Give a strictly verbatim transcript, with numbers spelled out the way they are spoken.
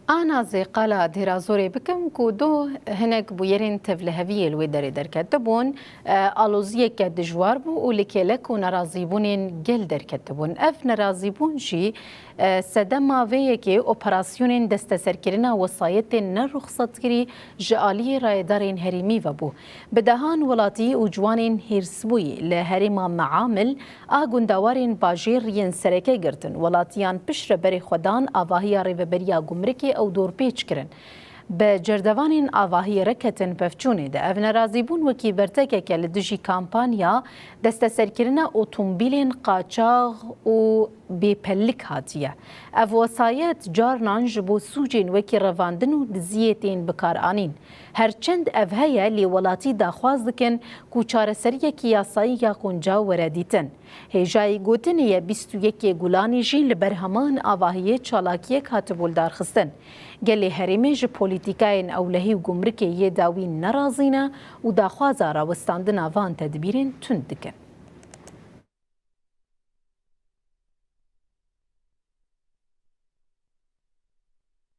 Ana zê qala Dêrazorê bikim ku do hinek bûyerên tevliheviyê li wê derê derketibûn, e, aloziyeke dijwar bû û li kêlek û nerazîbûnên gel derketibûn. Ev nerazîbûn jî, e, sedema vê yekê operasyonên desteserkirina wesayetên neruxsatkirî ji aliyê rayedarên herêmî ve bû. Bi dehan welatî û ciwanên hêrsbûyî li herêma Meamil a gundawarên bajêr yên sereke girtin. Welatiyan piştre berê xwe dan avahiya Rêveberiya Gumrikê ew dorpêç kirin. Bi cerdevanên avahiyê re ketin pevçûnê de. Ev nerazîbûn wekî bertekeke li dijî kampanya desteserkirina otomobîlên qaçax û bêpelik hatiye. Ev wesayet carnan ji bo sûcên wekî revandin û diziyê tên bikaranîn. Her çend ev heye, lê welatî daxwaz dikin ku çareseriyekî yasayî ya qûncaw were dîtin. Hêjayî gotinê ye bîst û yekê Gulanê jî li ber heman avahiyê çalakiyek hatibû lidarxistin. Gelê herêmê ji polîtîkayên ewlehî û gumrikê yê dawî nerazî ne û daxwaza rawestandina van tedbîrên tund dikin.